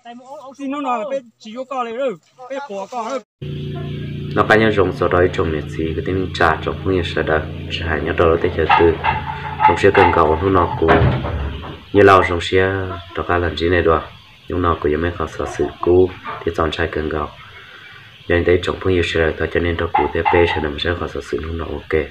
Txij hnub no peb tsis yuav koj li, peb quas koj. Noj qab nyob zoo txog rau ib tsoom niam txiv kwv tij neej tsa tsoom phooj ywg sawv daws, tsis hais nyob rau lub teb chaws twg, zoo siab kawg nkaus hnub no kuv Nyiaj Lauj zoo siab rov qab los ntsib nej dua. Hnub no kuv yuav muaj qhov xov xwm kub thiab txaus ntshai kawg nkaus. Yog li ntawd ib tsoom phooj ywg sawv daws thov caw nej nrog kuv thiab peb sawv daws mus saib qhov xov xwm hnub no ua ke.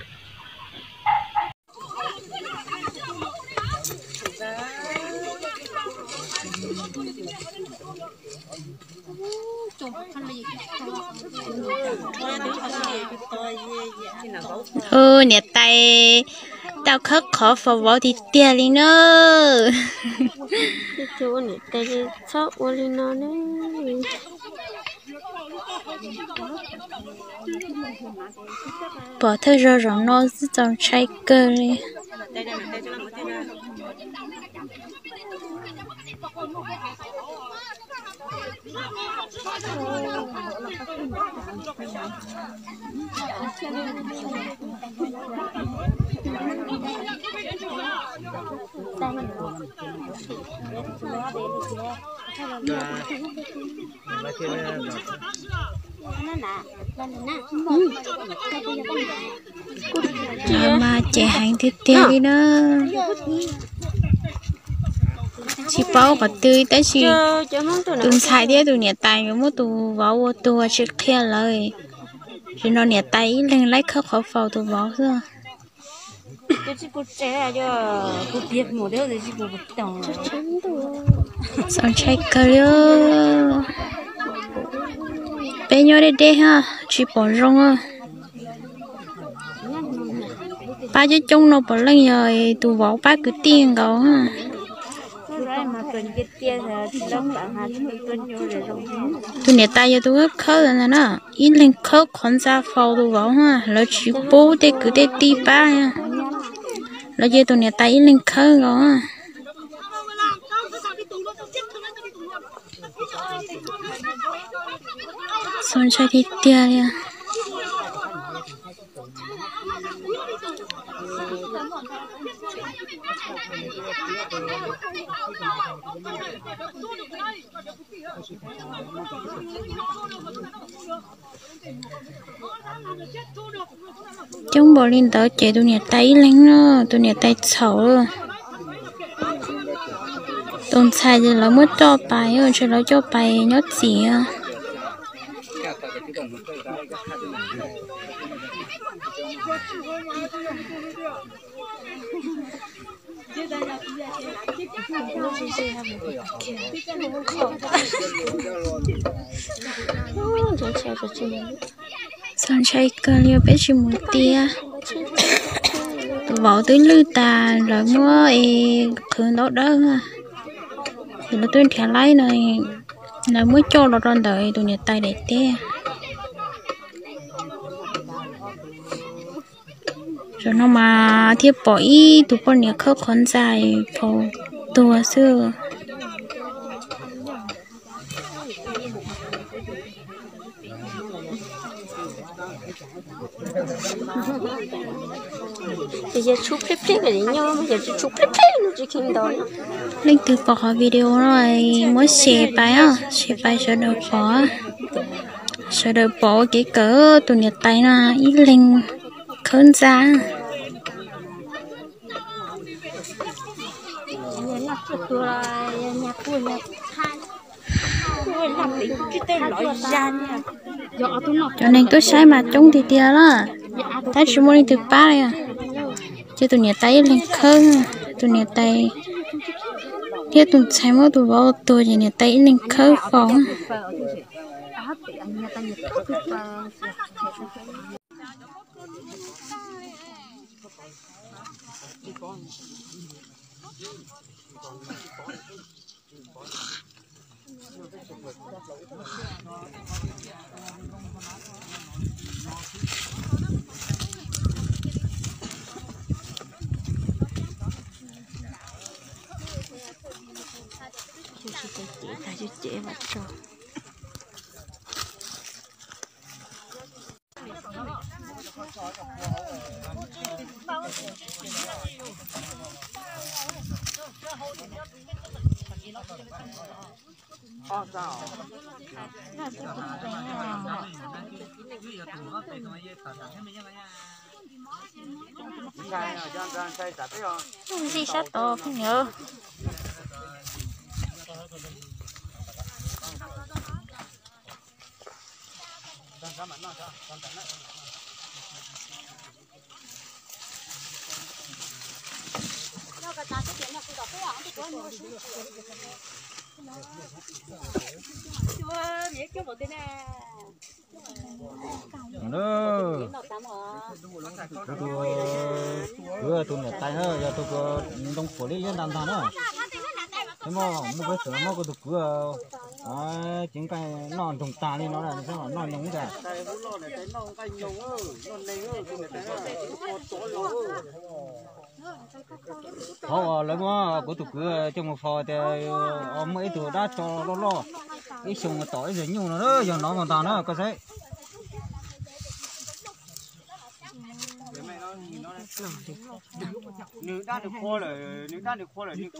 Niam tais tau khawb qhov faus vauv tiag tiag li na. Txhob ua li no ne. Pom thawj zaug zaum no xwb txaus ntshai kawg li. Mas ces heev tiag tiag li na. Tsis paub qhov twg tab sis tus ntxhais thiab tus niam tais nkawd muab tus vauv ua tuag tsis qhia lawv. Tsis no niam tais ib leeg laib khawb qhov faus tus vauv xwb. Txaus ntshai kawg li. Peb nyob deb deb ha, tsis pom zoo. Pab coob coob no puav leej yog tus vauv pab kwv tij nkaus. Tus niam tais yog tus khawb ntag na, ib leeg khawb qhov ntxa faus tus vauv, lawv tsis pub tej kwv tej tij pab. Lawv ces tus niam tais ib leeg khawb nkaus. Txaus ntshai tiag tiag li. Coob npaum li ntawd ces tus niam tais ib leeg no, tus niam tais txhaum. Tus ntxhais ces lawv muab coj pais, ntshe lawv coj pais nyob txim. Txaus ntshai kawg li, peb tsis mus tiag. Tus vauv twb lwj tas, lawv muab es qhwv ntaub dawb, ces lawv twb nrhiav laib no, lawv muab coj los rau ntawm tus niam tais daim teb. Zaum no mas thiaj pom ib tug poj niam khawb qhov ntxa faus tuag xwb. Leej twg pom qhov video no muab share pais, share pais sawv daws pom, sawv daws pom ua kev kawm. Tus niam tais no ib leeg khawb ntxa. Cov neeg tuaj saib mas coob tiag tiag lawm, tab sis tsis muaj leej twg pab li. Ces tus niam tais ib leeg khawb, tus niam tais thiab tus ntxhais muab tus vauv tua ces niam tais ib leeg khawb faus. Ntxim sab tod phooj ywg. Kuv tus, kuv tus niam tais na, yog tus ntoo puam liab liab ntag ntag na. Muaj, muaj peb xeem muab kuv tus kwv cev nqaij noj nroos tag li no, noj nyoos ntag. Qhov uas lawv muab kuv tus kwv coj mus faus tias muaj ib tug dab tsov loj loj, ib xyoos tom ib yam nyuj no, yog no ntag na koj saib. Nws dab nws qhua lawm, nws dab nws qhua lawm, nws,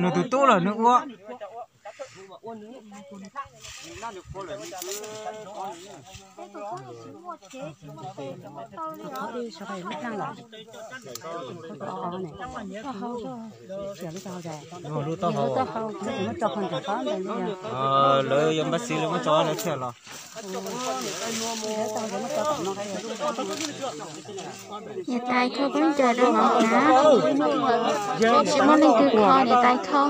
nws tus tub lawm nws ua. Lub taub hau. Lawv yuav npaj xis lawv muab tso lawv thiaj los. Niam tais kho khaub ncaws rau hauv na. Tsis muaj leej twg kho, niam tais kho.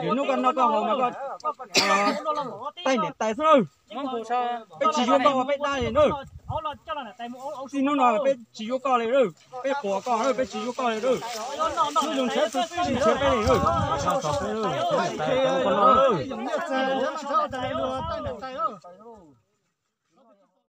Hnub koj noj koj haus mas koj taij niam tais xwb na. Peb tsis yuav koj ua peb dab li na. Txij hnub no peb tsis yuav koj li na. Peb quas koj, peb tsis yuav koj li na. Hnub zoo ntshiab xwb tsis ntshiab peb li na.